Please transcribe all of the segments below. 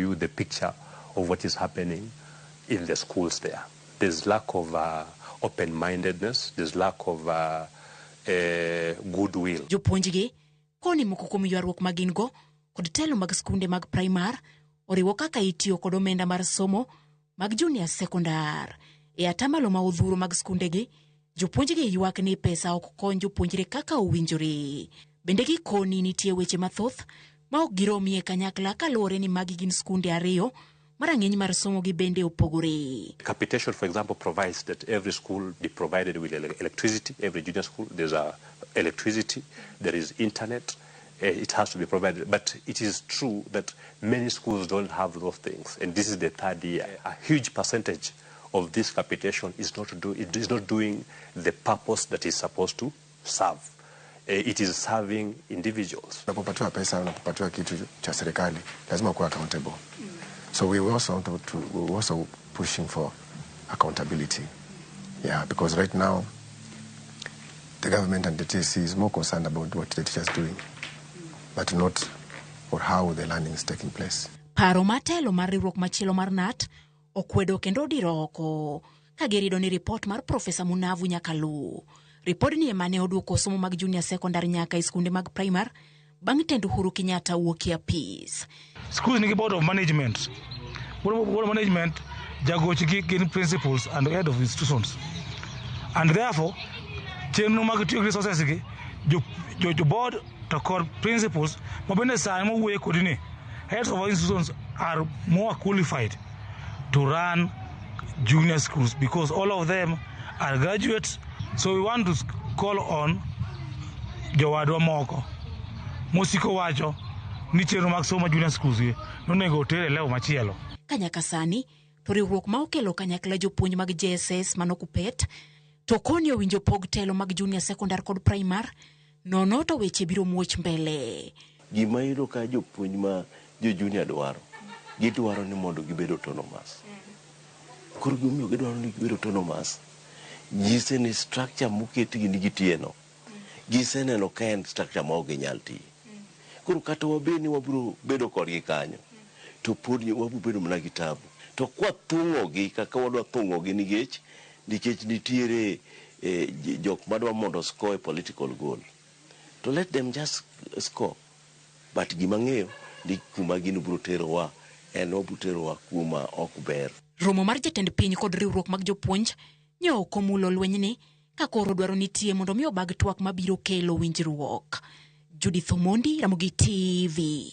you the picture of what is happening in the schools there. There's lack of open-mindedness, there's lack of goodwill. Jopuonjgi koni moko kuom ywaruok ma gin go kod telo mag skunde mag primar oriwo kaka itiyo kod omenda mar somo mag junior sekondar. E atamalo ma odhuro mag skundegi, jopuonjgi ywak ni pesa ok kony jopuonjre kaka owinjore. Bende gikoni nitie weche mathoth ma ok giromie kanyakla kaluwore ni magi gin skunde ariyo ma rang'iny mar somo gi bende opogore. Capitation, for example, provides that every school be provided with electricity. Every junior school, there's a electricity, there is internet. It has to be provided. But it is true that many schools don't have those things. And this is the third year. A huge percentage of this capitation is not, do, it is not doing the purpose that is supposed to serve. It is serving individuals. Unapopatiwa pesa, unapopatiwa kitu cha serikali, lazima kuwa accountable. So we also want to, we're also pushing for accountability. Yeah, because right now, the government and the TSC is more concerned about what the teachers doing, but not for how the learning is taking place. Paro ma telo mar riwruok machielo mar KNUT okwedo kendo odiro oko ka girido ni ripot mar Profesa Munavu nyaka luw. Ripodni ema ne oduoko somo mag junior secondary nyaka e skunde mag primar bang' tend Uhuru Kenyatta wuok e apis. Schools nigi board of management. Board of management jagochgi gin principals and head of institutions. And therefore, chenro mag tiyo gi resources gi, jo board to kod principals ma bende sani mawuoye kodi ni heads of institutions are more qualified to run junior schools because all of them are graduates. So we want to call on jowadwa moko mosiko wacho ni chenro mag somo junior schools gi nonego oter e level machielo. Ka nyaka sani to riwruok ma okelo kanyakla jopuonj mag JSS mano KUPPET to koni owinjo pog telo mag junior secondary kod primar nono to weche biro muoch mbele. Gima iyudo ka jopuonj ma jo junior dwaro, gidwaro ni mondo gibed autonomous. Koro gimomiyo gidwaro ni gibed autonomous, nyise ni structure moketgi ni gitiye no, giseneno ka en structure ma ok ginyal tiyo. Koro kata wabed ni wabiro bedo kodgi kanyo, to pod wabiro bedo mana gi tabu. To kwathung'ogi kaka wadwa thung'ogi nikech nitiere jok madwa mondo score a political goal. To let them just score. But gima ng'eyo ni kuma gino biro terowa en obiro terowa kuma ok ber. Romo mar jatend piny kod riwruok mag jopuonj nyo ok omulo lwenyni ka koro dwaro nitie mondo mi obag twak mabiro kelo winjruok. Judith Omondi, Ramogi TV.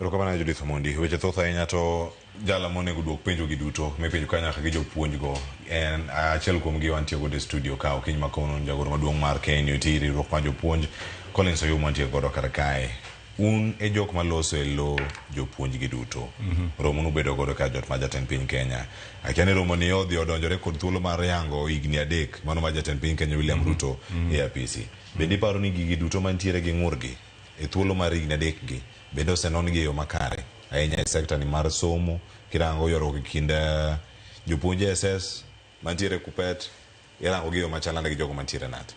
Erokamano Judith Omondi. Weche thoth ahinya to jala monego duok penjo gi duto mipenjo ka nyaka gi jopuonj go en achiel kuom gi wantie godo e studio ka okinyi ma kawuono jagoro maduong' mar KNUT riwruok mar jopuonj Collins Oyuma wantie godo kar kae. Un e jok maloso e lo jopuonj gi duto. Romo nubedo godo ka jot mar jatend piny Kenya. Akia ni romo ni odhi odonjore kod thuolo mar yango higni 3 mano mar jatend piny Kenya William Ruto e apisi. Bende iparo ni gigi duto mantiere gi ng'urgi e thuolo mar higni 3 gi bende osenon gi e yo makare ahinya e sekta ni mar somo kirango ywaruok e kind jopuonj SS mantiere KUPPET irango gi e yo machal nade gi jogo mantiere KNUT.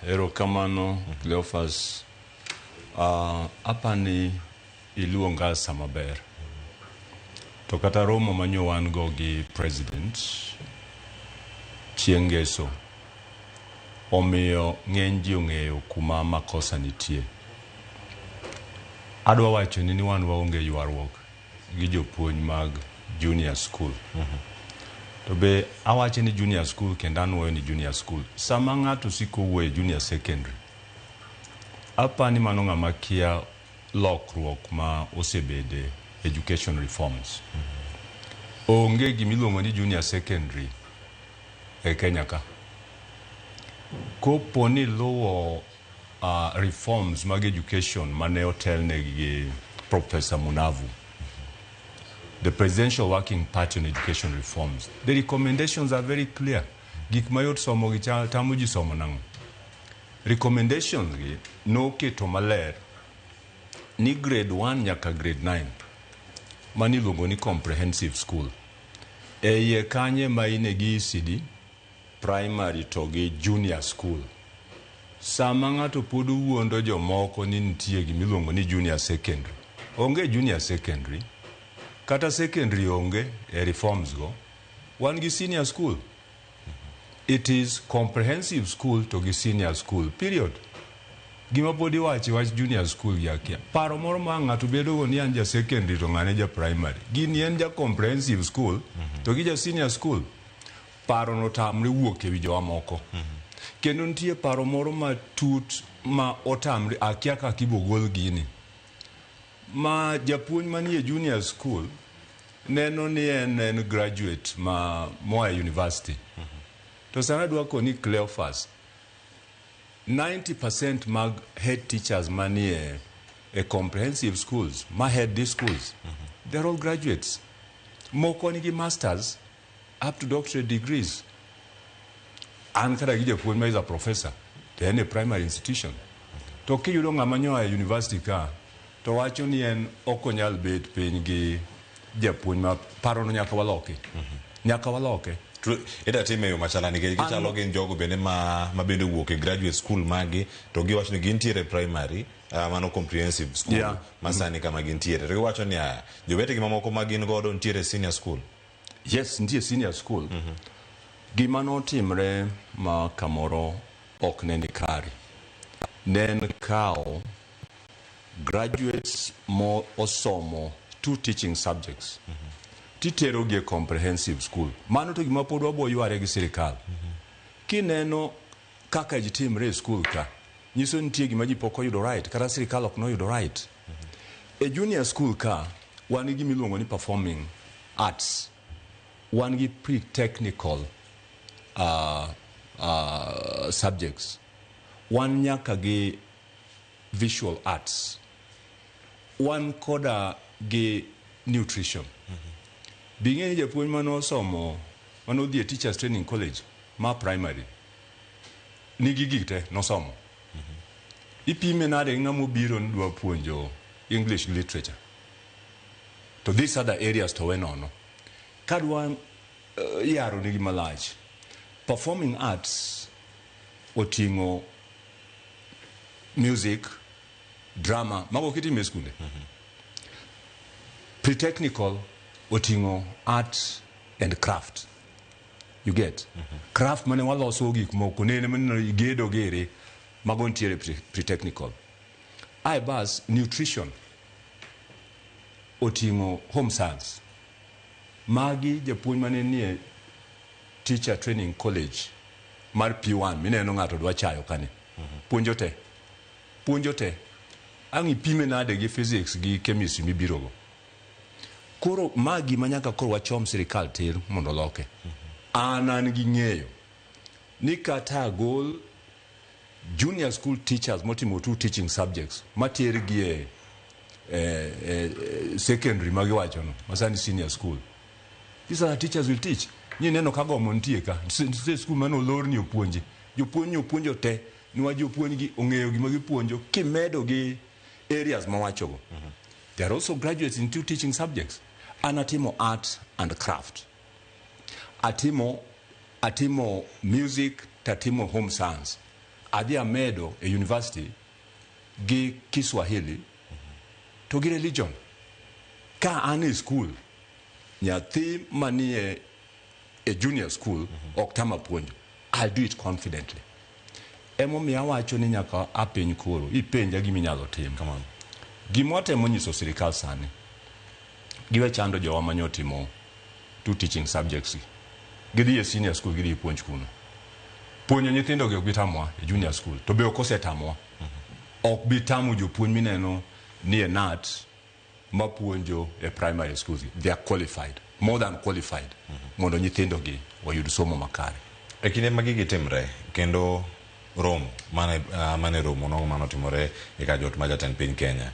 Erokamano Cleophas. Apani iluonga sama ber. To kata romo manyo wan go gi president chieng' ngeso omiyo ng'eny ji ong'eyo kuma makosa nitie. Adwa wacho ni wan waonge ywaruok gi jopuonj mag junior school. To be awacho ni junior school kendo anuoyo ni junior school. Sama ng'ato siko wuoyo e junior secondary, apani mano ng'ama kia lokruok ma osebede education reforms. Onge gimiluongo ni junior secondary e Kenya ka. Kopo ni luwo reforms mag education mane otelnegi gi Professor Munavu, the Presidential Working Party on Education Reforms, the recommendations are very clear. Gik mayot somo gi tamo ji somo nang'o? Recommendations gi noketo maler ni grade 1 nyaka grade 9 mani iluongo ni comprehensive school. E iye kanye ma ine gi ECD, primary to gi junior school. Sama ng'ato pod wuondo jomoko ni nitie gimiluongo ni junior secondary, Onge junior secondary, kata secondary onge e reforms go. Wan gi senior school. It is comprehensive school to gi senior school, period. Gima pod iwacho wach junior school gi akia. Paro moro ma ng'ato bedo go ni an ja secondary to ng'ane ja primary. Gini en ja comprehensive school to gi ja senior school. Paro no tamre wuok ewi jowa moko. Kendo nitie paro moro matut ma otamre akia kaka ibo gol gini. Ma japuonj manie junior school neno ni en graduate ma moa e university. To sana adwa koni Cleophas, 90% mag head teachers manie e comprehensive schools, ma head these schools, they're all graduates. Moko nigi masters up to doctorate degrees. An kata gi japuonj ma is a professor, to en e primary institution. To kiyudo ng'ama nyoa e university ka, to wacho ni en ok onyal bet piny gi japuonj ma parono nyaka waloki. Nyaka waloke. Ida time e yo machala nikech gichalo gin jogo bende ma bende owuok e graduate school magi to giwacho ni gintiere primary mano comprehensive school ma sani kama gintiere to giwacho ni aya jowetegi mamoko ma gin godo nitiere senior school. Yes, nitie senior school. Gima notimre ma kamoro ok ne ni kare. Ne en kawo graduates mo osomo 2 teaching subjects. Titero gi e comprehensive school. Mano to gima pod wabo yware gi sirikal. Kineno kaka ji timre e school ka, nyiso nitie gima ji pok oyudo right, kata sirikal ok noyudo right. E junior school ka, wan gi gima iluongo ni performing arts. Wan gi pre-technical subjects. Wan nyaka gi visual arts. Wan koda gi nutrition. Bing'e ni japuonj manosomo, manodhi e Teachers Training College ma primary, nigi gik te nosomo. Ipime nade gi ng'ama obiro ni dwa puonjo English literature. To these other areas to we nono. Kadwa yaro nigi malach, performing arts oting'o music, drama, mago kitime e skunde. Pre-technical oting'o art and craft. You get? Craft mane waloso gik moko, nene maneno gedo gere, mago nitiere pre-technical. Ae bas, nutrition oting'o home science. Magi japuonj mane nie Teacher Training College mar P1, mineno ng'ato dwa chayo kani. Puonjo te. Puonjo te. Ang' ipime nade gi physics gi chemistry mibirogo. Koro ma gima nyaka koro wachom sirikal tir mondo oloke. An gi ng'eyo ni kata agol junior school teachers motimo 2 teaching subjects mater gi e secondary magiwachono masani senior school. These are teachers will teach. Ni neno ka gomo nitie ka. Nitie school mane olor ni opuonji. Jopuonj ni opuonjo te. Niwach jopuonj gi ong'eyo gima gipuonjo kimedo gi areas mawachogo. They are also graduates in 2 teaching subjects. An atimo art and craft. Atimo music, tatimo home science. Adhi amedo e university gi Kiswahili to gi religion. Ka an e school, nyathi manie e junior school ok tama puonjo. I'll do it confidently. Emomiyo awacho ni nyaka apiny koro, ipenja gima inyalo tim. Gima watemo nyiso sirikal sani, giwe chando jowa manyotimo 2 teaching subjects gi. Gidhi e senior school, gidhi puonj kuno. Puonjo nyithindo gi ok bi tamowa e junior school, to be ok osetamowa. Ok bi tamo jopuonj mineno ni e KNUT mapuonjo e primary schools. They are qualified, more than qualified, mondo nyithindo gi oyud somo makare. E kinde ma gigi timre, kendo romo mane romo nogo manotimore e kar jot ma jatend piny Kenya,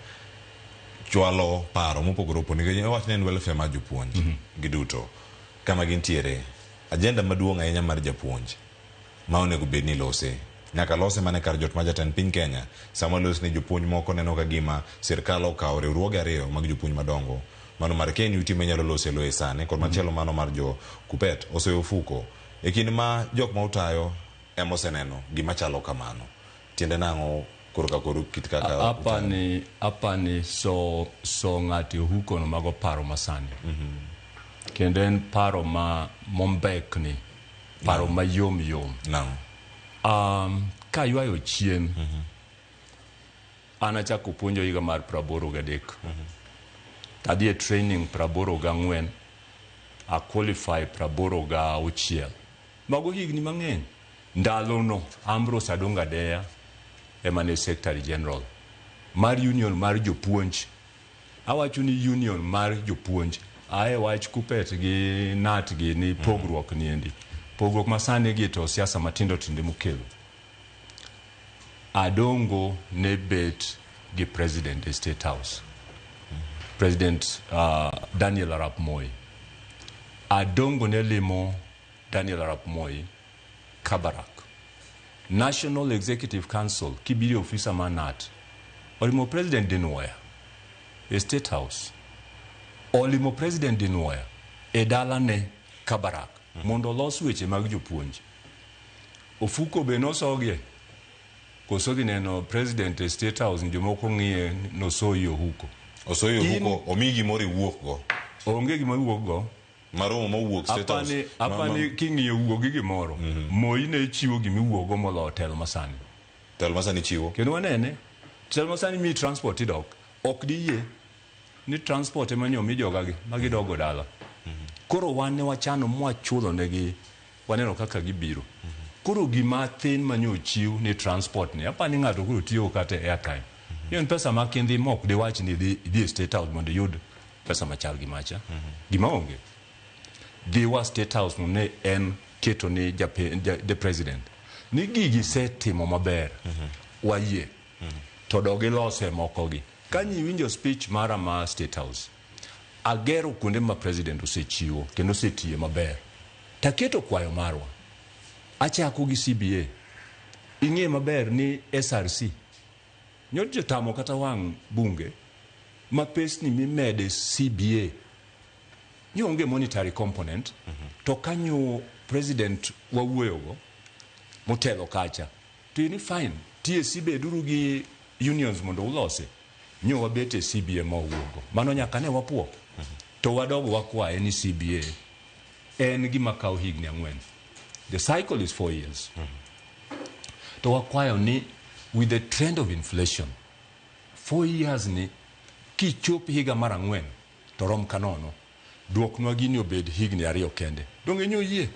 chwalo paro mopogore opogore nikech wach ne en welfare mar jopuonj giduto kama gintiere. Agenda maduong' ahinya mar japuonj ma onego bed ni lose nyaka lose mana kar jot ma jatend piny Kenya. Sama lose ni jopuonj moko neno ka gima sirkal okawo riwruoge ariyo mag jopuonj madongo, mano mar KNUT minyalo lose loye sani kod machielo mano mar jo KUPPET osoyo ofuko e kind ma jok ma utayo ema oseneno gima chalo kamano. Tiende nang'o Koro ka koro kit kaka Apani apani so so ng'ato e ohuko no mago paro masani. Kendo en paro ma mombekni, paro mayom yom. Naam. Kaywayo chien, an achako puonjo higa mar 83. Tadhi e training 84, a qualify 86. Mago higni mang'eny. Ndalono Ambrose Adongo Adeya ema ne Secretary General mar union mar jopuonj. Awacho ni union mar jopuonj. Ae wach kupet gi nat gi ni pogruok niendi. Pogruok masani gi to siasa matindo tindo mokelo. Adongo ne bet gi president e State House. President Daniel Arap Moi. Adongo ne limo Daniel Arap Moi Kabarak. National Executive Council kibiro ofisa mar NAT olimo President Dinwoya e State House. Olimo President Dinwoya e dalane Kabarak mondo olos weche mag jopuonj. Ofuko be nosogie koso dhi neno President e State House jomoko ng'iye nosoyi ohuko. Osoyi ohuko omiyi gimoro iwuok go. Onge gima iwuok go. Maromo mowuok State House. Apani king'iyo wuok gi gimoro, Moi ne chiwo gima iwuok go moloyo telo masani. Telo masani chiwo. Kendo wanene, telo masani miyi transport idok, ok diyie ni transport ema nyo mi jogagi ma gidogo dala. Koro wan ne wachano mwachulo negi, waneno kaka gibiro. Koro gima thin manyo ochiw ni transport ni, apani ng'ato koro tiyo kata airtime. En pesa ma kindhi mok diwach ni idhi e State House mondo iyud pesa machal gi macha. Gima onge. Dhiwa State House no ne en keto ni the president ni gigi setimo maber, wayie. To dog ilose moko gi. Ka nyiwinjo speech mara ma State House, agero kuonde ma president osechiwo kendo osetiye maber. Taketo kwayo marwa. Achako gi CBA. Ing'e maber ni SRC nyocha tamo kata wang' bunge ma pesni mimede CBA nyo onge monetary component. To kanyo president wawuoyogo motelo kacha to ni fine, TSC beduru gi unions mondo ulose. Nyo wabet e CBA ma wawuogo mano nyaka ne wapuo to wadogo wakwaye ni CBA en gima kawo higni 4. The cycle is 4 years. To wakwayo ni with the trend of inflation, 4 years ni kichop higa mar 4 to rom ka nono, duoknwa gini obed higni 2 kende. Donge nyo yie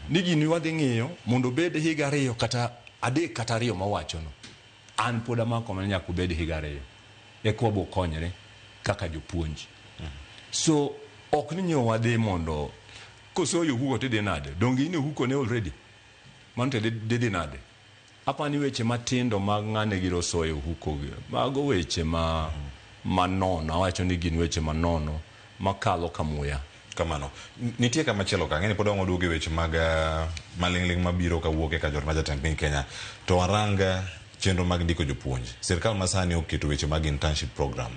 ni gini wadhi ng'iyo mondo obed higa 2 kata 3 kata 2 mawachono. An pod amako mana nyaka obed higa 2 eka wabo konyre kaka jopuonj. So ok ni nyo wadhi mondo kosoyo ohuko tidhi nade? Donge in e ohuko ne already? Mano to didhi nade? Apani weche matindo mag ng'ane giro soyo ohuko gi. Mago weche ma manono, awacho ni gin weche manono makalo kamuya. Kamano. Nitie kama chielo ka, ang'e ni pod wang' waduogo e weche mag maling'ling' mabiro kawuok e kajor mar jatend piny Kenya. To warang chenro mag ndiko jopuonj. Sirkal masani oketo weche mag internship program.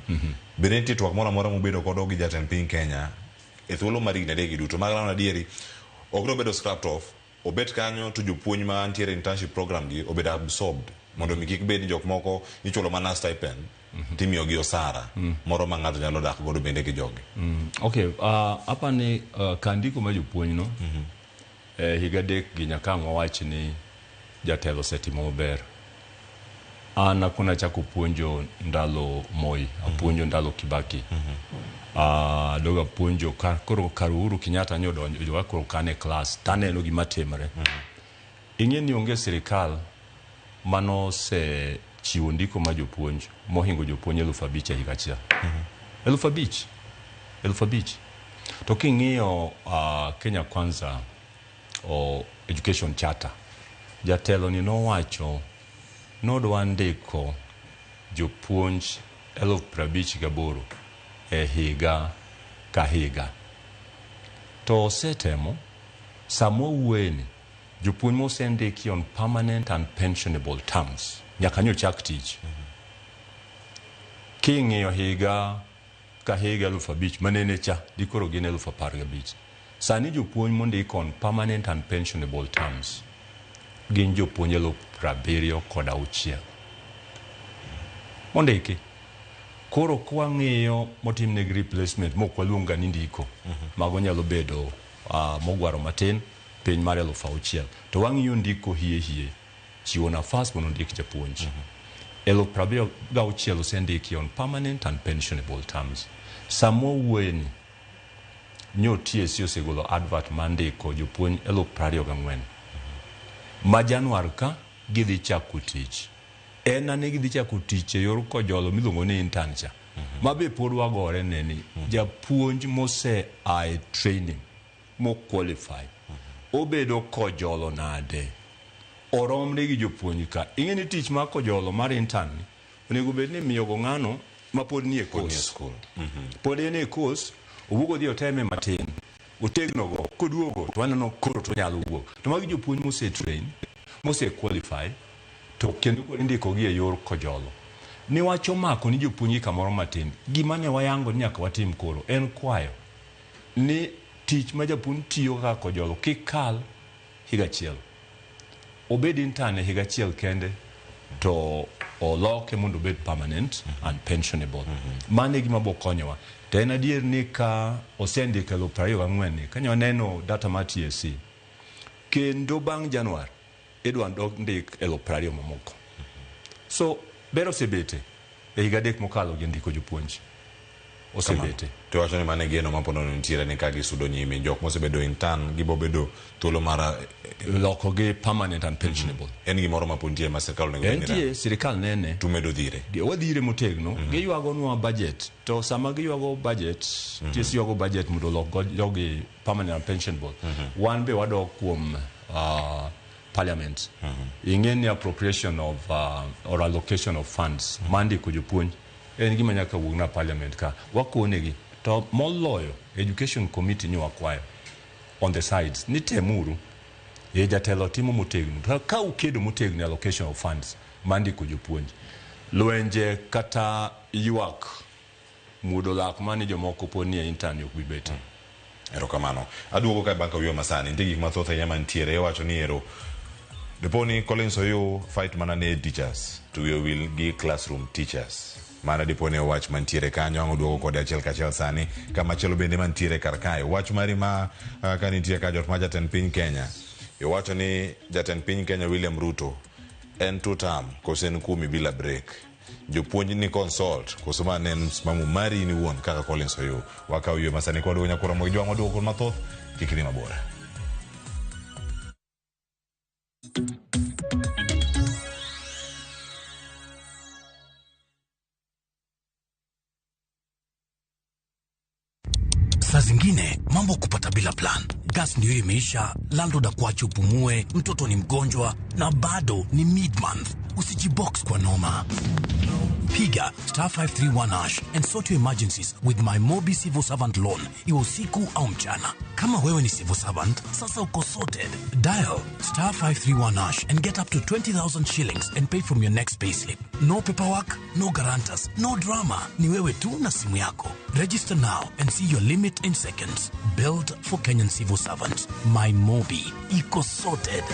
Bende nitie twak moro amora mubedo kodo gi jatend piny Kenya e thuolo mar higni 3 gi duto? Mag nano adieri, ok nobedo scrapped off, obet kanyo to jopuonj ma ntiere internship program gi obedo absorbed mondo mi kik bed ni jok moko ichulo mana stipend timiyogi osara moro ma ng'ato nyalo dak godo bende gi jogi. Okay, apani ka ndiko ma jopuonj no, higa 3 gi nyaka ang' wawach ni jatelo osetimo maber. An akona achako puonjo ndalo Moi, apuonjo ndalo Kibaki. Adogo apuonjo koro kar Uhuru Kenyatta nyo donjo koro kan e klas taneno gima timre. Ing'e ni onge sirikal manosechiwo ndiko ma jopuonj mohingo jopuonj 5,000 e higa achiel. 5,000. 5,000. To king'iyo Kenya Kwanza o Education Charter, jatelo ni nowacho nodwa ndiko jopuonj 58,000 e higa ka higa. To osetemo, sama wawuoyeni, jopuonj mosendiki on permanent and pensionable terms nyaka nyo chak tich. King'iyo higa ka higa 5,000 manene cha dikoro gin 15,000. Sani jopuonj mondik on permanent and pensionable terms gin jopuonj 76,000. Mondiki. Koro kwang'iyo motimnegi replacement mok waluong ga ni ndiko. Mago nyalo bedo mogwaro matin piny mar 6,000. To wang'iyo ndiko hie hie. Chiwo nafas mondo ondik japuonj. 76,000 osendiki on permanent and pensionable terms. Sama wawuoye ni, nyo TSC osegolo advert mar ndiko jopuonj 24,000. Ma Januar ka gidhi chako tich. En ane gidhi chako tich e yor kojolo miluongo ni intern cha. Ma be pod wagore ne ni japuonj mose a e training mo qualify obedo kojolo nade? Oromre gi jopuonj ka. Ing'e ni tich mar kojolo mar intern ni onego bed ni miyo go ng'ano ma pod nie course. Pod en e course, owuok odhi oteme matin. Otegno go, koduogo to waneno koro to onyalo wuok. To magi jopuonj mose train, mose qualify, to kendo koro indiko gi e yor kojolo. Ni wach omako ni jopuonj gi kamoro matin. Gima ne wayango ni nyaka watim koro en kwayo ni tich ma japuonj tiyo kaka kojolo kik kal higa achiel. Obed intern e higa achiel kende to oloke mondo obed permanent and pensionable. Mano e gima bo konyowa. To en adier ni ka osendiko 24,000 ni, ka nyaneno data mar TSC, kendo bang' Januar idwa dok ndik 20,000 mamoko. So ber osebete e higa 3 mokalo gi ndiko jopuonj. Osebete. To wacho ni mano e geno ma pod nitiere ni ka gisudo nyime jok mosebedo intern gibo bedo thuolo mar loko gi permanent and pensionable. En gimoro ma pod nitie ma sirkal onego bed ni Entie sirkal nene. To medo dhire. Wadhire motegno. Giywagonwa budget. To sama giywago budget, TSC ywago budget mondo olok jogi permanent and pensionable. Wan be wadok kuom parliament. Ing'e ni appropriation of or allocation of funds mar ndiko jopuonj en gima nyaka wuog na parliament ka. Wakonegi. To moloyo education committee ni wakwayo on the sides ni temuru e jatelo timo motegno. To ka ukedo motegno allocation of funds mar ndiko jopuonj, lwenje kata ywak muodo lak mani jomoko pod nie intern ok bi betie. Erokamano. Aduogo kae bang' ka wuoyo masani. Nitie gik mathoth ahinya mantiere. Iwacho ni ero dipo ni Collins Oyuu fight mana ne teachers to wiye owil gi classroom teachers. Mano dipo ni wach mantiere kanyo ang' oduogo kode achiel kachiel sani. Kamachielo bende mantiere kar kae. Wach mari ma ka nitie ka jot ma jatend piny Kenya. Iwacho ni jatend piny Kenya William Ruto en two term koso en kuomi bila break. Jopuonj ni consult koso ma ne en msimamo mari in iwuon kaka Collins Oyuu. Wakaw yue masani kwa duogo nyakura mogi jwang' waduogo kod mathoth kik idhi mabor. Saa zingine mambo kupata bila plan. Gas ndio imeisha, landlord akuache upumue, mtoto ni mgonjwa na bado ni mid-month. Usijibox kwa noma. Piga star 531 hash and sort your emergencies with my Mobi Civil Servant Loan, iwe usiku au mchana. Kama wewe ni civil servant, sasa uko sorted. Dial star 531 hash and get up to 20,000 shillings and pay from your next payslip. No paperwork, no guarantors, no drama. Ni wewe tu na simu yako. Register now and see your limit in seconds. Built for Kenyan civil servants. My Mobi. Iko sorted.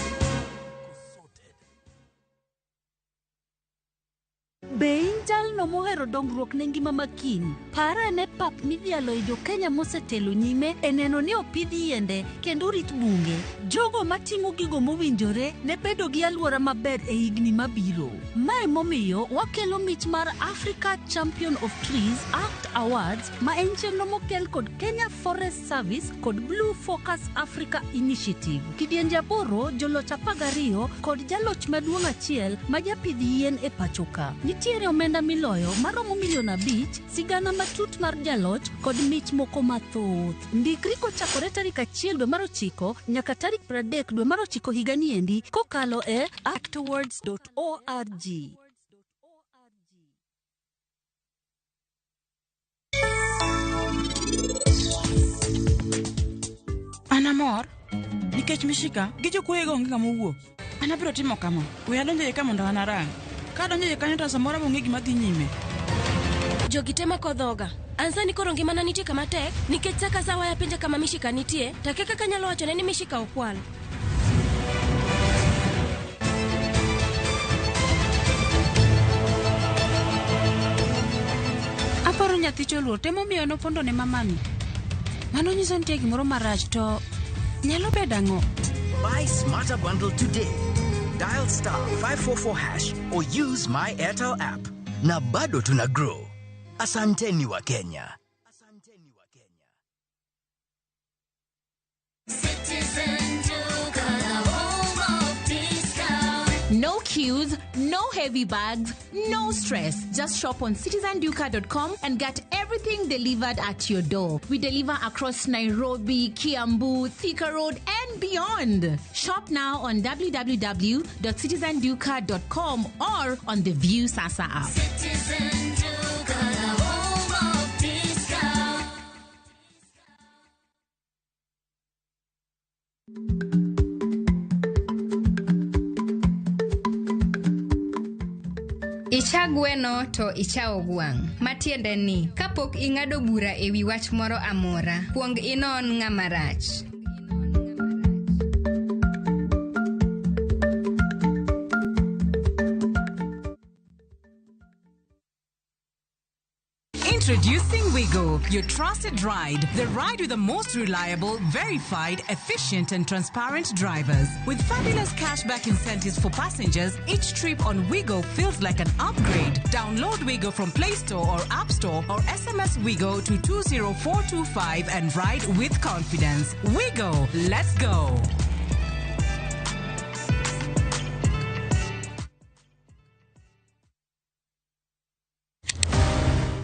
Be in jalno mohero dongruok ne ngima ma kiny? Par ane pap midhialo e jo-Kenya mosetelo nyime e neno ni opidh yiende kendo orit bunge. Jogo matimo gigo mowinjore ne bedo gi alwora maber e higni mabiro. Mae momiyo wakelo mich mar Africa Champion of Trees Act Awards ma en chenro mokel kod Kenya Forest Service kod Blue Focus Africa Initiative. Kidienje 8, joloch 12 kod jaloch maduong' achiel ma japidh yien e pacho ka. Nitiere omenda miloyo maromo milion 5, sigana matut mar jaloch kod mich moko mathoth. Ndikri kochakore tarik 1 dwe mar 9 nyaka tarik 30 dwe mar 9 higani endi kokalo e actawards.org. An amor nikech Mishika gi jokuoyego onge ng'ama owuok. An abiro timo kama, we adonjo iye ka mondo an arang. Ka adonjo iye kanyo to samoro abiro ng'e gima dhi nyime. Jogi te mako dhoga. An sani koro ngimana nitie kama tek nikech sa ka sa waya penja kama Mishika nitie, to akia kaka anyalo wachone ni Mishika okwal. Aparo nyathi cha oluor to emomiyo nopondo ne mamani. Mano nyiso nitie gimoro marach to nyalo bedo ang'o? Buy Smarter Bundle today. Dial star 544 hash or use My Airtel app. Na bado tuna grow. Asanteni wa Kenya. No queues, no heavy bags, no stress. Just shop on citizenduka.com and get everything delivered at your door. We deliver across Nairobi, Kiambu, Thika Road, and beyond. Shop now on www.citizenduka.com or on the View Sasa app. Icha gweno to ichawo gwang'. Matiende ni, kapok ing'ado bura e wi wach moro amora, kuong inon ng'ama rach. Introducing Wigo, your trusted ride. The ride with the most reliable, verified, efficient, and transparent drivers. With fabulous cashback incentives for passengers, each trip on Wigo feels like an upgrade. Download Wigo from Play Store or App Store or SMS Wigo to 20425 and ride with confidence. Wigo, let's go.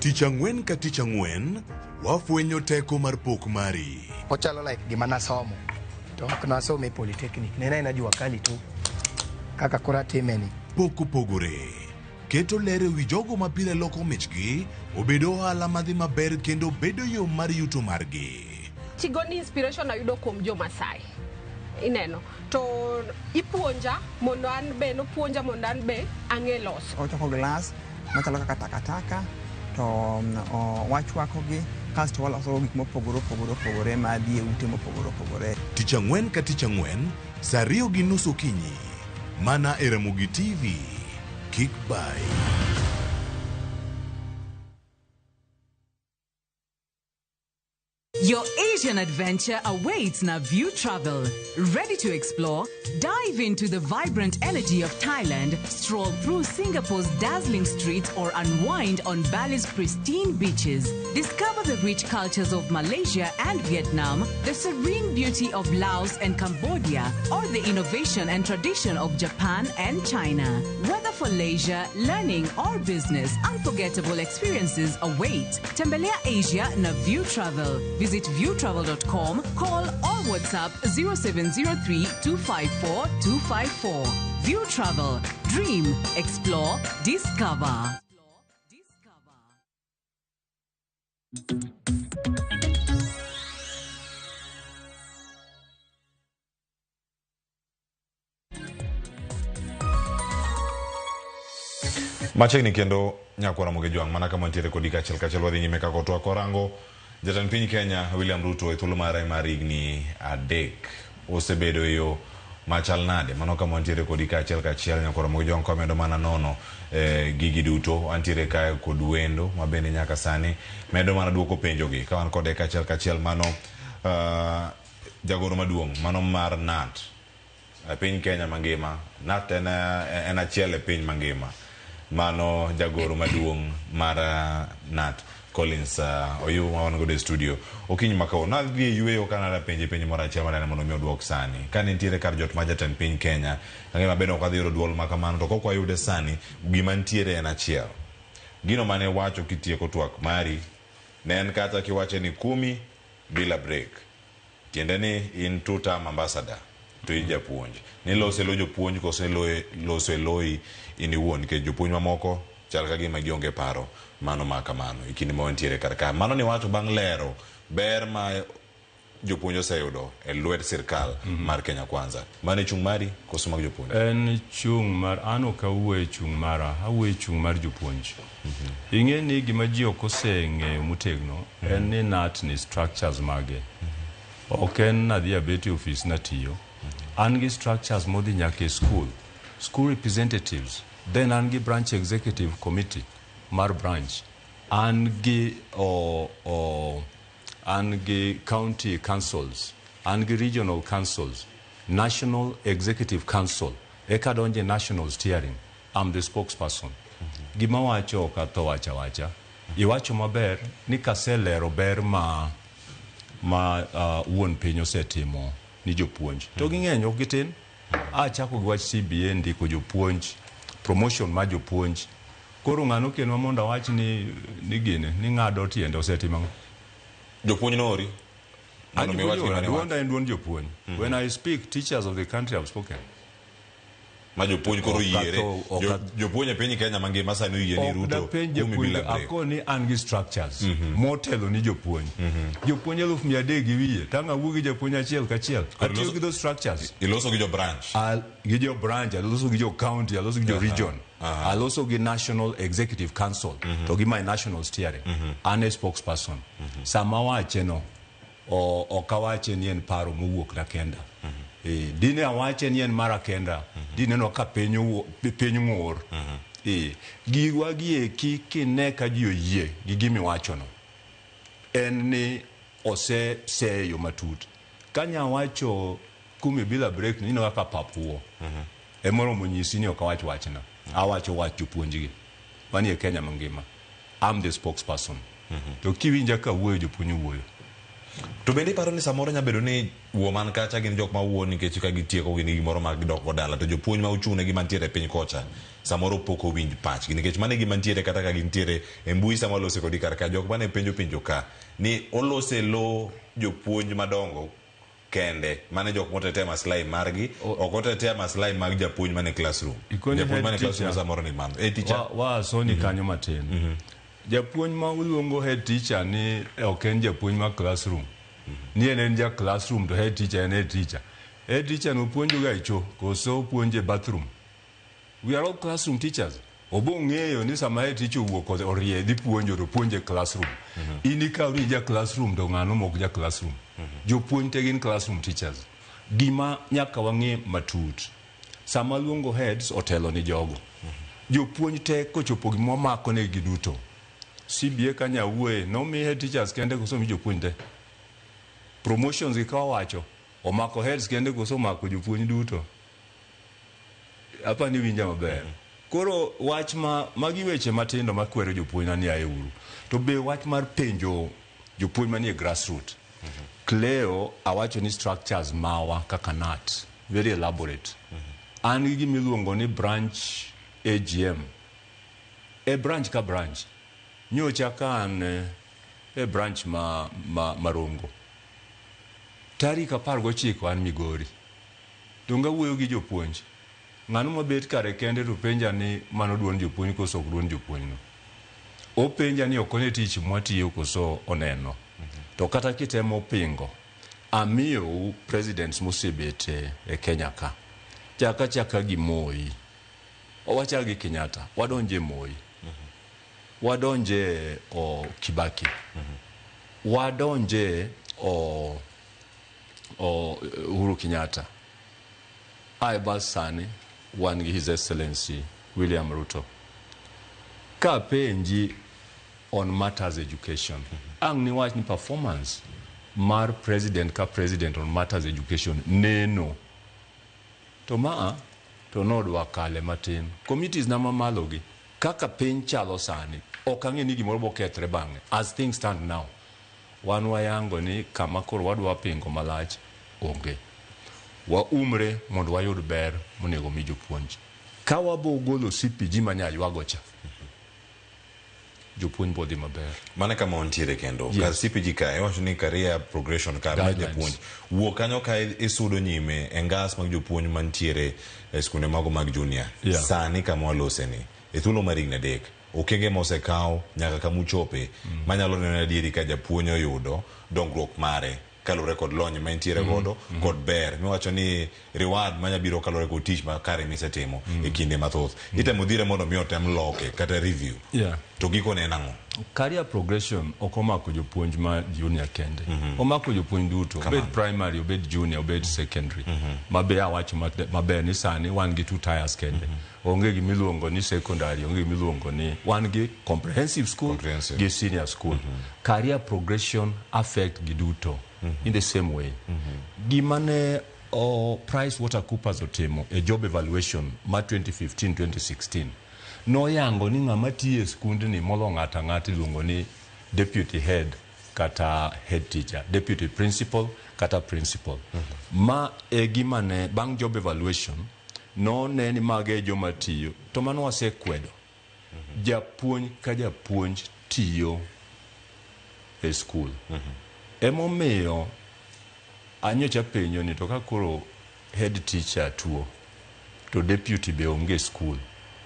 Tich ang'wen ka tich ang'wen, wafwenyo teko mar pok mari. Ochalo like gima nasomo to ok nasome e polytechnic ne en aena jua kali tu kaka koro atime ni. Pok opogore. Keto ler e wi jogo ma pile loko michgi obedo ohala madhi maber kendo bedo yo mar yuto margi. Tigoni inspiration ayudo kuom jo Masai. Ineno. To ipuonja mondo an be nopuonja mondo an be ang'e loso. Ochoko glass machalo kaka takataka to wachwakogi kasto waloso gik mopogore opogore opogore madhi e ute mopogore opogore. Tich ang'wen ka tich ang'wen, saa 2:30 okinyi. Mana e Ramogi TV. Kik bai. Your Asian adventure awaits Naview Travel. Ready to explore? Dive into the vibrant energy of Thailand, stroll through Singapore's dazzling streets, or unwind on Bali's pristine beaches. Discover the rich cultures of Malaysia and Vietnam, the serene beauty of Laos and Cambodia, or the innovation and tradition of Japan and China. Whether for leisure, learning, or business, unforgettable experiences await. Tembelea Asia Naview Travel. Visit viewtravel.com, call or WhatsApp 0703 254 254. View Travel. Dream, explore, discover. Machiegni kendo nyakwara Ramogi Jwang' mana kama wantiere kodi kachiel kachiel wadhi nyime kaka otwak warango jatend piny Kenya William Ruto e thuolo mare mar higni 3 osebedo e yo machal nade mano kama wantiere kodi kachiel kachiel nyakwara Ramogi Jwang' kwamedo mana nono gigi duto wantiere kae kod wendo mabende nyaka sani medo mana duoko penjogi ka wan kode kachiel kachiel mano jagoro maduong' mano mar KNUT e piny Kenya mangima. KNUT en achiel e piny mangima. Mano jagoro maduong' mar KNUT Collins Oyu ma wan godo e studio okinyi ma kawuono. Nadhi e yweyo ka nada penje penjo moro achiel manene mondo mi oduok sani. Ka nitiere kar jot mar jatend piny Kenya, ang'e maber ok wadhi yudo duol ma kamano to kok wayude sani, gima nitiere en achiel. Gino mane wacho kitieko twak mari, ne en kata kiwache ni kumi bila break. Tiende ni in two-term ambassador to in japuonj. Niloso e lo jopuonj koso iloso e loyi in iwuon nikech jopuonj mamoko chal ka gima gionge paro mano ma kamano e kinde ma wantiere kar ka. Mano niwacho bang' lero ber ma jopuonj oseyudo e lwet sirkal mar Kenya Kwanza. Mano e chung' mari koso mag jopuonj? En chung' mar an ok awuoyo e chung' mara, awuoyo e chung' mar jopuonj. Ing'e ni gima ji ok oseng'eyo motegno en ni KNUT ni structures mage. Ok en nadhi abet e ofis natiyo. An gi structures modhi nyaka e school. School representatives. Then an gi branch executive committee mar branch. An gi o, o, an gi county councils, an gi regional councils, national executive council, eka donje national steering. I'm the spokesperson. Gima wacho ok atho wacha wacha. Iwacho maber ni kaselero ber ma ma wuon piny osetimo ni jopuonj. To ging'eny ok gitin. Achako gi wach CBA ndiko jopuonj, promotion mar jopuonj. Koro ng'ano kenwa mondo awach ni ni gini ni ng'ado tiende osetimo ang'o? Jopuonj noori An mondo mi iwach jopuonj gima ora, ne duonda wacho. en duond jopuonj. When I speak, teachers of the country have spoken. Ma jopuonj koro Ok oyiere. atho- ok Jopuonj e piny Kenya mangima sani oyie ni Ok Ruto dapenj kumi japuonj bila break. akoni an gi structures motelo ni jopuonj. Jopuonj 300,000 gi wiye, tang' awuo gi japuonj achiel kachiel. Koro Atiyo iloso- gi those structures. Iloso gi jo branch. Gi jo branch, aloso gi jo county, aloso gi jo region. Aloso gi National Executive Council to gi my national steering. An e spokesperson. Sama awache no, ok awache ni en paro mowuok na kenda. Dine awache ni en mara kenda, dineno ka piny piny ng'ur. Gigwa gi eki kine ka ji oyie gi gimiwachono, en ni oseseye yo matut. Kanya wacho kumi bila break ni ineno kaka pap wuo. Emoromo nyisi ni ok awach wachna. Awacho wach jopuonjgi manie Kenya mangima. I'm the spokesperson. To kiwinja ka wuoyo, jopuonj wuoyo. To bende iparo ni samoro nya bedo ni wuo man kacha gin jok ma wuo nikech ka gitieko gin gi gimoro ma gidok go dala to jopuonj ma ochung' negi mantiere e piny kocha samoro pok owinj pachgi nikech mano e gima ntiere kata ka gintiere e mbui sama walose kodi kar ka jok mane penjo penjo ka ni olose lo jopuonj madongo kende mane jok motetea maslahi margi ok otetea maslahi mag japuonj mane classroom. Ikoni Japuonj head mane classroom teacher. samoro ni mano e teacher Wa asoni kanyo matin. Japuonj ma uluongo head teacher ni ok en japuonj ma classroom. Ni en en ja classroom to head teacher en head teacher. Head teacher no puonjo ga e cho koso puonjo e bathroom. We are all classroom teachers. Obo ng'eyo ni sama head teacher owuok orie dhi puonjo to puonjo e classroom. In ikaw ni ja classroom to ng'ano mok ja classroom. Jopuonj te gin classroom teachers. Gima nyaka wang'e matut. Sama luongo heads otelo ni jogo. Jopuonj te kochopo gima wamako negi duto. CBA kanya wuoye nomi head teachers kende koso omi jopuonj te. Promotions gi ka wawacho omako heads kende koso omako jopuonj duto. Apa ni winja maber. Koro wach ma magi weche matindo makwero jopuonj na ni aye uru. To be wach mar penjo jopuonj manie grassroot. Cleo awacho ni structures mawa kaka KNUT very elaborate. An gi gima iluongo ni branch AGM. E branch ka branch. Nyocha ka an e branch ma, Marongo. Tarik 19 an Migori. Donge awuoyo gi jopuonj. Ng'ano mabet kare kende to penja ni mano duond jopuonj koso ok duond jopuonj no. Openja ni ok one tich mwatiyo koso oneno. To kata kitemo pingo, amiyou presidents mosebet e Kenya ka. Chaka chaka gi Moi. Wachak gi Kenyatta, wadonje Moi. Wadonje o Kibaki. Wadonje o Uhuru Kenyatta. Ae bas sani wan gi His Excellency William Ruto. Ka penji on matters education, ang' niwach ni performance mar president ka president on matters education neno. To maa to nodwa kale matin. Committees na mamalo gi kaka piny chalo sani ok ang'e ni gimoro bokethre bang'e. As things stand now, wan wayango ni kama koro wadwa pingo malach onge. Waumre mondo wayud ber monego mi jopuonj. Ka wabo golo CPG manya ywago cha, jopuonj bo dhi maber. Mano kama wantiere kendo. Yes. Kar CPG ka iwacho ni career progression kar mar Guidelines. japuonj. Wuok kanyo ka isudo nyime e ngas mag jopuonj mantiere e skunde mago mag junior. Yeah. Sani kama walose ni e thuolo mar higni 3 okenge mosekaw nyaka kama uchope manyalo neno adieri ka japuonj oyudo dongruok mare. kaluwore kod lony ma intiere godo kod ber miwacho ni reward manya biro kaluwore kod tich makare misetimo e kinde mathoth. Itemo dhire mondo mi otem loke kata review. To gikone en ang'o? Career progression ok omako jopuonj ma junior kende. Omako jopuonj duto, obed primary, obed junior, obed secondary. Mabe awacho maber ni sani wan gi two tiers kende. Onge gimiluongo ni secondary, onge gimiluongo ni wan gi comprehensive school gi senior school. Career progression affect gi duto in the same way. Gima ne Price Water Coopers otimo e job evaluation ma 2015-2016 noyango ni ng'ama tiyo e skundni molo ng'ato ang'ata iluongo ni deputy head kata head teacher, deputy principal kata principal. Ma e gima ne bang' job evaluation none ni mago e joma tiyo to mano wasekwedo. Japuonj ka japuonj tiyo e skul. Emomiyo anyocha penjo ni to ka koro head teacher tuo to deputy be onge e skul,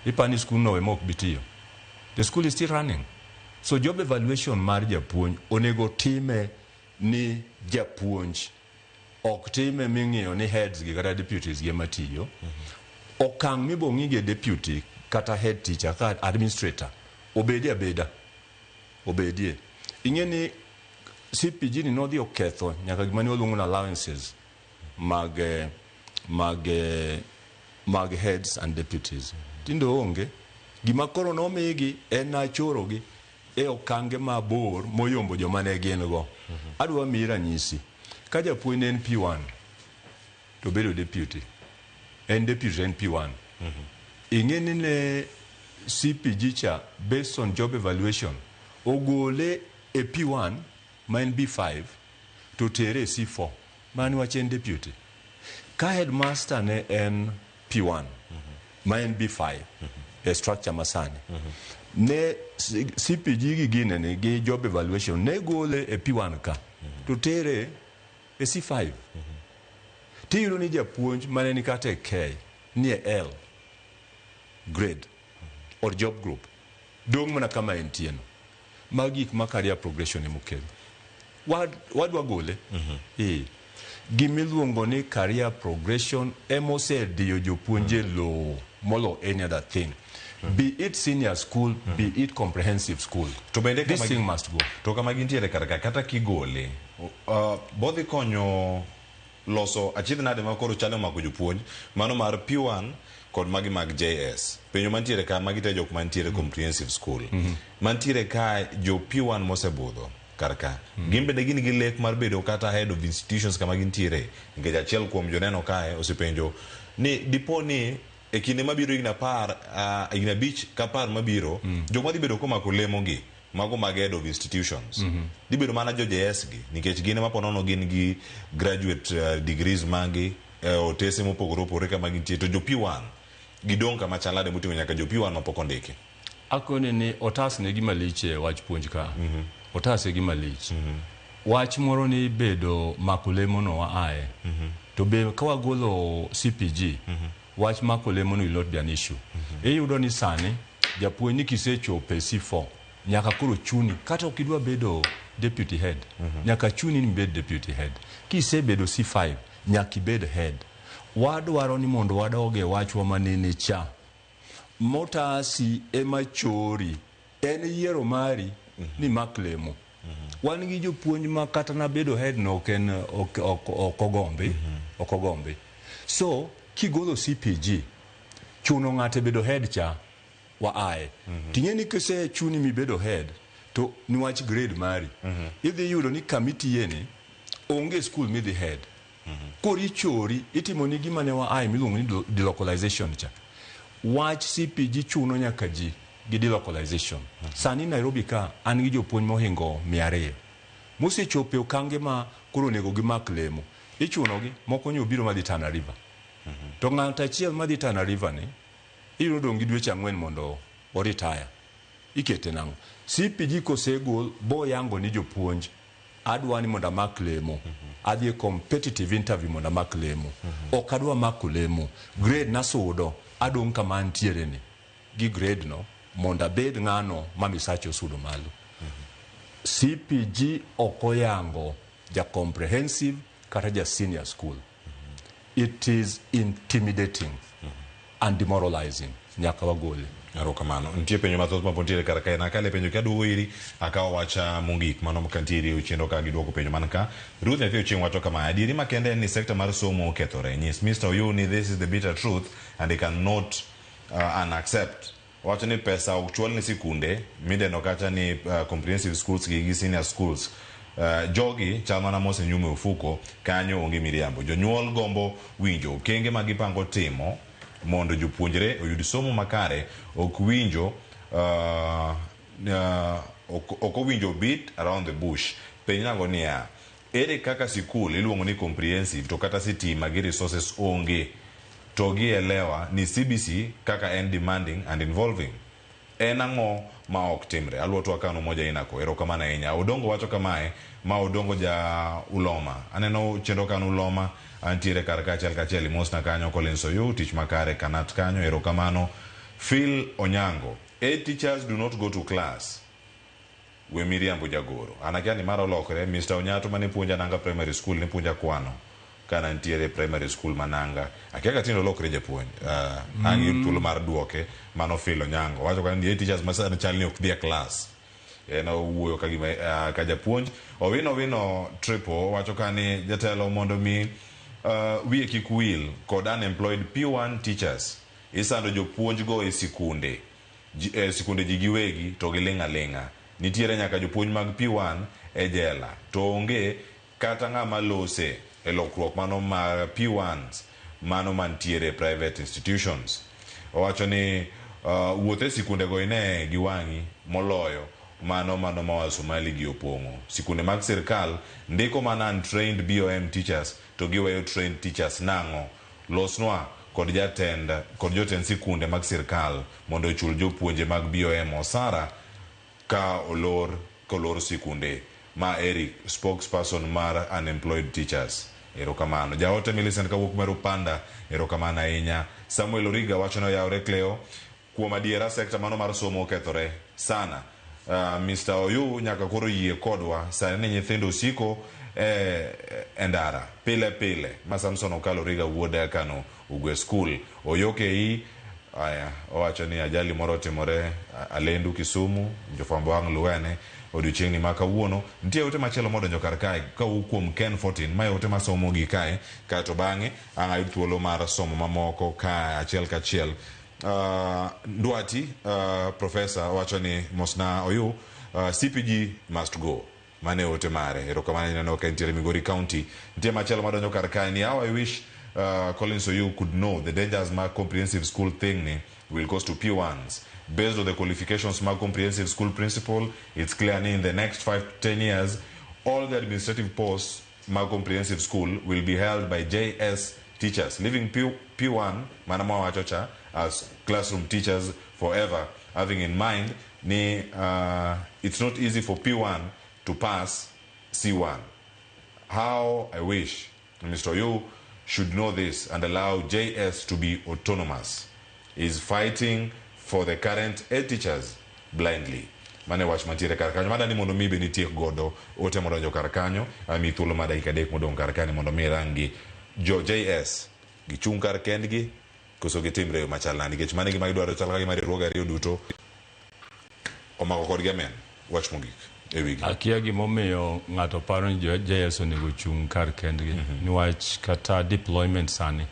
ipani skul no ema ok bi tiyo? The school is still running. So job evaluation mar japuonj onego time ni japuonj, ok time ming'iyo ni heads gi kata deputies gi ema tiyo. Okang' mibo ng'ige deputy kata head teacher kata administrator obedie abeda, obedie. Ing'e ni CPG ni nodhi oketho nyaka gima ne waluongo ni allowances mag heads and deputies. Tinde onge. Gima koro nomigi en achorogi e okange mabor moyombo joma ne gin go. Adwa miyi ranyisi. Ka japuonj ne en P1 to obedo deputy. En deputy en P1. Ing'e ni ne CPG cha based on job evaluation ogole e P1 ma en B5 to tere e C4 mano wach en deputy. Ka headmaster ne en P1 ma en B5 e structure masani ne CPG gi gine ni gi job evaluation ne gole e P1 ka to tere e C5. Tiyudo ni japuonj mane ni kata e K ni e L grade or job group dong' mana kama entie no. Magi gik ma career progression emokelo. Wadwa gole. Gimiluongo ni career progression emosediyo jopuonj e lowo molo any other thing. Be it senior school, be it comprehensive school. To bende This thing must go. To kama gintiere kar ka kata kigole, bodhi konyo loso achiedh nade ma koro chalo mako jopuonj mano mar P1 kod magi mag JS. Penjo mantiere ka magi te jok mantiere comprehensive school. Mantiere ka jo P1 mosebudho kar ka. Gin bende gin gi lek mar bedo kata head of institutions kama gintiere. Nikech achiel kuom joneno kae osepenjo ni dipo ni e kinde mabiro higni 10, higni 5 ka 10 mabiro, jok madhi bedo komako lemo gi mago mag head of institutions dhi bedo mana jo JS gi nikech gin ema ponono gin gi graduate degrees magi otese mopogore opogore kama gintie to jo P1 gidong' kama chalade moting'o nyaka jo P1 mapok ondiki. Akone ni otas ne gima lich e wach puonj ka. Otas e gima lich. Wach moro ni bedo mako lemo no wa ae. To be ka wagolo CPG, wach mako lemo no will not be an issue. Iyudo ni sani japuonj ni kisechopo e C4 nyaka koro chuni kata ok idwa bedo deputy head, nyaka chuni ni ibed deputy head. Kisebedo C5 nyaka ibed head. Wadwaro ni mondo wadoge wachwa manene cha. Motasi ema chori en yiero mari ni mak lemo. Wan gi jopuonj ma kata nabedo head no ok en ok ogombi, ok ogombi. So kigolo CPG chuno ng'ato bedo head cha wa ae. Ting'e ni kisechuni mibedo head to niwach grade mari. Idhi yudo ni kamitiye ni onge school midhi head. Koro ichori itimo ni gima ne wa ae miluongo ni delocalization cha. Wach CPG chuno nyaka ji gi delocalization. Sani Nairobi ka an gi jopuonj mohingo 200. Mosechopo e okange ma koro onego gimak lemo. Ichunogi moko nyo biro madhi Tana River. To ng'ato achiel madhi Tana River ni iyudo dong' gi dweche 4 mondo oritaya. Ikete nang'o? CPG kosegol boyango ni jopuonj adwa ni mondo amak lemo. Adhi e competitive interview mondo amak lemo. Ok adwa mako lemo. Grade nasudo adong' kama antiere ni gi grade no mondo abed ng'ano ma misache osudo malo. CPG ok oyango ja comprehensive kata ja senior school. It is intimidating and demoralizing. Nyaka wagole. Erokamano. Nitie penjo mathoth ma pod nitiere kar kae. Nakale penjo kaduogo iri akawo wacha mogik mano ka nitiere chenro ka giduoko penjo man ka. Ruth Nyathi Ochieng wacho kama, adieri makende en ni sekta mar somo okethore. Nyis Mr. Oyoo ni this is the bitter truth and he cannot unaccept. Wacho ni pesa ok chwal ne sikunde midendo kacha ni comprehensive schools gi senior schools. Jogi chal mana mosenyumo e ofuko kanyo onge miriambo. Jonyuol gombo winjo okenge ma gipango timo mondo jopuonjre oyud somo makare ok winjo ok owinjo beat around the bush. Penj nango niya, ere kaka sikul iluongo ni comprehensive to kata sitima gi resources onge to gielewa ni CBC kaka en demanding and involving. En ang'o ma ok timre? Aluo twak kano moja inako. Erokamano ahinya. Odongo wacho kamae, ma Odongo ja Uloma. Aneno chenro kano Uloma, antiere kar kachiel kachiel imosna kanyo Collins Oyu, tich makare Kanat kanyo, erokamano. Phil Onyango, 8 teachers do not go to class. We miriambo jagoro. An akia ni mara olokre, Mr. Onyato mane puonja Nanga Primary School, ne puonja kwano. Kana nitiere primary school mananga. Akia ka tinde olokre japuonj. Ang' yud thuolo mar duoke, mano Phil Onyango. Wacho ka ni teachers ma sani chal ni ok dhi e class. En owuoyo ka gima ka japuonj. Owino Owino Triple wacho ka ni jatelo mondo mi wiye kik wil kod unemployed P1 teachers. Isando jopuonj go e sikunde. Sikunde ji giwegi to giling' aling'a. Nitiere nyaka jopuonj mag P1 e jela. To onge kata ng'ama lose e lokruok mano mar P1s mano mantiere private institutions. Owacho ni wuoth e sikunde go ine gi wang'i moloyo mano ma Somali gi opong'o. Sikunde mag sirkal ndiko mana untrained BOM teachers to giweyo trained teachers nang'o. Losnwa kod jotend sikunde mag sirkal mondo ochul jopuonje mag BOM osara ka olor sikunde. Ma Eric, spokesperson mar unemployed teachers. Erokamano. Jaote Millicent kawuok Meru Panda, erokamano ahinya. Samuel Origa wacho ni oyawre Cleo, kuom adiera sekta mano mar somo okethore sana. Mr. Oyu nyaka koro yie kodwa sani ni nyithindo osiko e ndara pile pile. Ma Samson Okalo Origa wuod Kano Ugwe School. Oyoke aya owacho ni ajali moro otimore Alendu Kisumu, jofwambo wang' luwene odiochieng'ni ma kawuono. Nitie ote machielo modonjo kar kae kawuok kuom Ken 14, mae ote masomo gi kae, kaeto bang'e ang' ayud thuolo mar somo mamoko ka achiel kachiel. Ndwati professor wacho ni mosna Oyu, CPG must go. Mane ote mare. Erokamano ineno ka nitiere Migori County. Nitie machielo madonjo kar kae ni how I wish Collins Oyu could know the dangers ma comprehensive school thing ni will cause to P1s. Based on the qualifications ma comprehensive school principal, it's clear in the next 5 to 10 years, all the administrative posts ma comprehensive school will be held by JS teachers, leaving P1, mana wachocha, as classroom teachers forever, having in mind ni it's not easy for P1 to pass C1. How I wish Mr. Oyu should know this and allow JS to be autonomous. Is fighting for the current head teachers blindly. Mane wach mantiere kar kanyo. Madani mondo mi be nitie godo ote modonjo kar kanyo. Ami thuolo mar dakika 3 modong' kar kanyo mondo mi rangi jo JS gichung' kar kendgi koso gitimre yo machal nade, nikech mano e gima gidwaro chal ka gima riwruoge ariyo duto omako kodgi amen. Wach mogik e wigi. Akia gimomiyo ng'ato paro ni jo JS onego chung' kar kendgi. Niwach kata deployment sani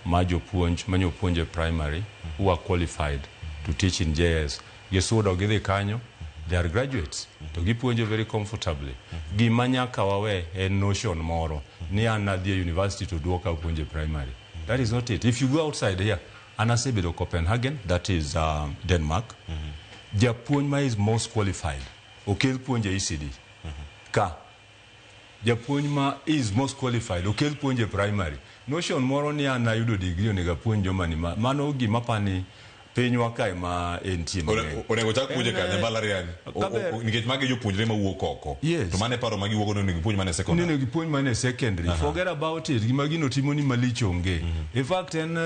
ma jopuonj manyo puonj e primary who are qualified to teach in JS gisudo gidhi kanyo, they are graduates to gipuonjo very comfortably. Gima nyaka wawe en notion moro ni an adhi e university to duoka puonjo e primary. That is not it. If you go outside here, an asebedo Copenhagen, that is Denmark. Japuonj ma is most qualified okel puonjo e ECD. Ka japuonj ma is most qualified okel puonjo e primary. Notion moro ni an ayudo degree onego apuonj joma ni mano gima pani pinywa kae ma entie mang'eny. Onego chak puonje kanye mbalariany? Nikech magi jopuonjre mawuok oko. Yes. To mane paro magiwuok no onego gipuonj mana e secondary. Onego gipuonj mana e secondary. Forget about it. Gima gino timo ni malich onge. In fact en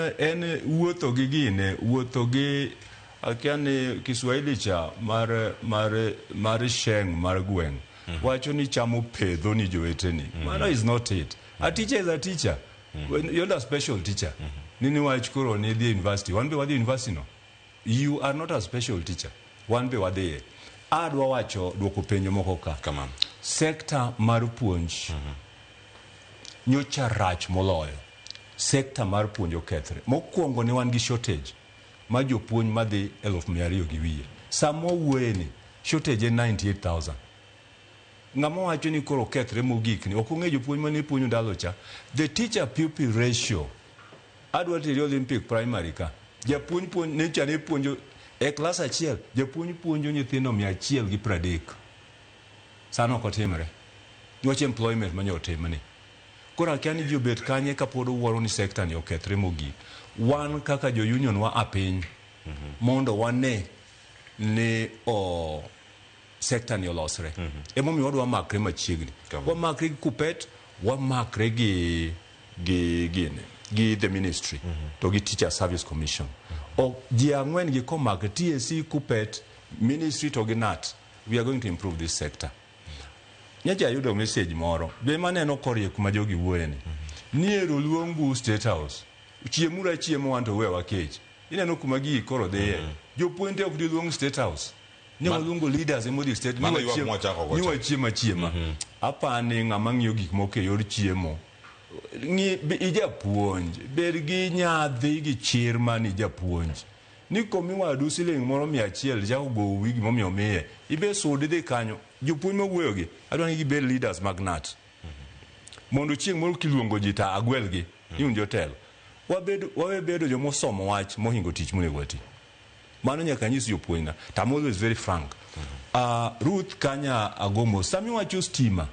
wuotho gi gine, wuotho gi akia ni Kiswahili cha mar sheng mar gweng'. Wacho ni chamo pedho ni joweteni. Mano is not it. A teacher is a teacher. When you're not a special teacher. Nini wach koro ni dhi university. Wan be wadhi university no. You are not a special teacher. Wan be wadhiye. Adwa wacho duoko penjo moko ka. Kamano. Sekta mar puonj nyocha rach moloyo. Sekta mar puonj okethre. Mokwongo ne wan gi shortage ma jopuonj madhi 200,000 gi wiye. Sama wawuoye ni shortage en 98,000. Ng'ama wacho ni koro okethre mogik ni ok ong'e jopuonj mane puonjo ndalo cha. The teacher pupil ratio adwa teri Olympic Primary ka. Japuonj puonj ne cha ne puonjo e klas achiel, japuonj puonjo nyithindo 130. Sano ok otimre. Niwach employment manyo otimni. Koro akia ni ji obet kanye kapod owuoro ni sekta ni okethre mogik. Wan kaka jo union wa a piny mondo wane ni o sekta ni olosre. Emomiyo wadwa makre machiegni. Wamakre gi KUPPET, wamakre gi gini, gi the ministry to gi Teacher Service Commission. Ok ji ang'wen gi komakre TSC, KUPPET, ministry to gi KNUT. We are going to improve this sector. Nyocha ayudo message moro be maneno korie kuma jogi wuoye ni. Ni ero luongu State House. Chiemuru achiemo wan to wewa kech. Ineno kuma gigi koro dhiye. Jopuonj te ok diluong State House. Ne waluongo leaders emodhi state. Ni Mano ywak mwachako go ni cha. wachiemo achiema. Apani ng'ama ng'iyo gik moko e yor chiemo. Ng'i ijapuonj, bed gi nyadhi gi chir mani ijapuonj. Ni komi wadu siling moro 100 chako gowi gimomiyo miye. Ibe sud idhi kanyo. Jopuonj mawuoyo gi, adwa ni gibed leaders mag KNUT. Mondo chieng' moro kiluongo ji ta agwelgi, ni un jotelo. Wabed, wawe bedo jomosomo wach mohingo tich monego wati. Mano nyaka nyis jopuonjna. To I'm always very frank. Ruth kanya agomo, sami wacho stima,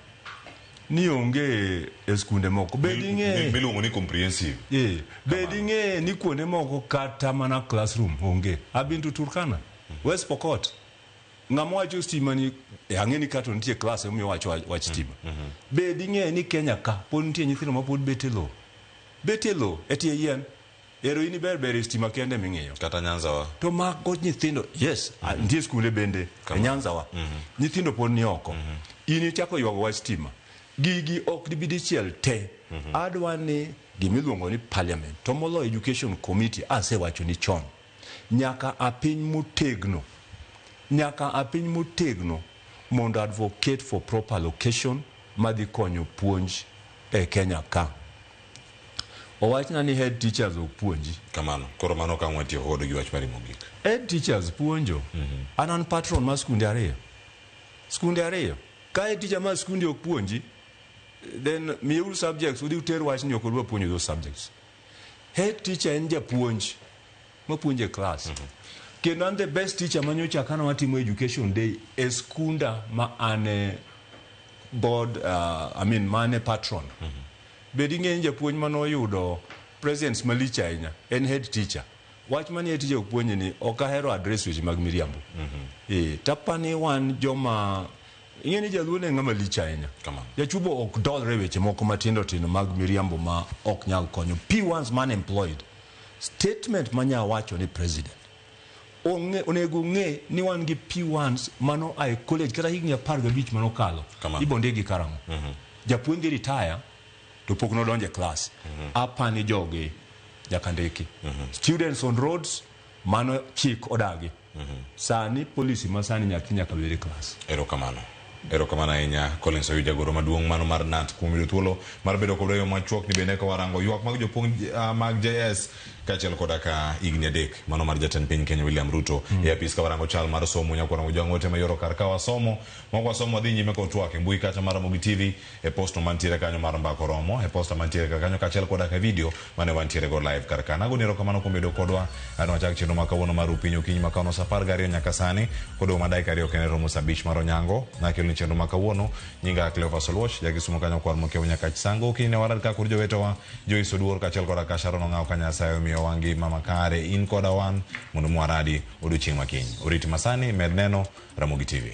ni onge e skunde moko. Bed ing'e Miluongo ni comprehensive. Bed ing'e ni kuonde moko kata mana classroom onge. I've been to Turkana, West Pokot. Ng'ama wacho stima ni ang'e ni kato nitie class emomiyo wacho wach stima. Bed ing'e ni Kenya ka pod nitie nyithindo ma pod bet e lowo. Bet e lowo e tie yien. Ero in iber ber e stima kende ming'iyo. Kata Nyanza wa. To mago nyithindo, yes, nitie skunde bende e Nyanza wa. Nyithindo pod ni oko. In ichako ywago wach stima. Gigi ok dibi dichiel te. Adwa ni gimiluongo ni parliament to moloyo education committee asewacho ni chon. Nyaka a piny motegno. Nyaka a piny motegno mondo advocate for proper allocation madhi konyo puonj e Kenya ka. Owachna ni head teachers ok puonji. Kamano. Koro mano ka watieko godo gi wach mari mogik. Head teachers puonjo. An patron mar skunde ariyo. Skunde ariyo. Ka head teacher mar skundi ok puonji, then miyeuru subjects, udhi uter wach ni ok odwa puonjo those subjects. Head teacher en japuonj mapuonjo e class. Kendo an the best teacher manyocha kane watimo education day e skunda ma an e board, I mean mane patron. Bed ing'e ni japuonj manoyudo presents malich ahinya en head teacher. Wach mane head teacher ok puonji ni ok ahero address weche mag miriambo. Tapani wan joma ing'e ni jaluo ne ng'ama lich ahinya. Jachubo ok dolre e weche moko matindo tindo mag miriambo ma ok nyal konyo. P1s man employed. Statement manya wacho ni president onego ng'e ni wan gi P1s mano ae college kata higni 15 manokalo. Ibo ndikgi karang'o? Japuonj dhi retire to pok nodonjo e class. Apani jogi nyaka ndiki. Students on roads mano chik odagi. Sani policy ma sani nyathi nyaka bed e class. Erokamano. Erokamano ahinya Collins Oyuja jagoro maduong' mano mar KNUT kuom yudo thuolo mar bedo kodwa e yo machuok ni bende ka warango ywak mag jopuonj mag JS kaachiel koda ka higni 3 mano mar jatend piny Kenya William Ruto e apis ka warango chal mar somo nyaka warango jang'ote mayoro kar ka wasomo moko wasomo wadhi nyime kod twak e mbui kacha mar Ramogi TV e post mantiere kanyo mar Mbaka Oromo e posta mantiere kar kanyo kaachiel koda ka video mane wantiere go live kar ka. Nagoni erokamano kuom bedo kodwa an wachak chenro ma kawuono mar Upinyo okinyi ma kawuono sa 12 nyaka sani kodong' ma dakika 2 kende romo sa 5 mar onyango nakeloni chenro ma kawuono nyinga Cleophas Oluoch jakisumo kanyo kwar mokiewo nyaka Chisango okinyi ne warad ka kod jowetewa Joyce Oduor kaachiel koda ka Sharon Ong'aw ka Nyasaye omiyowa ngima makare in koda wan mondo mwaradi odiochieng' makiny. Oriti masani med neno Ramogi TV.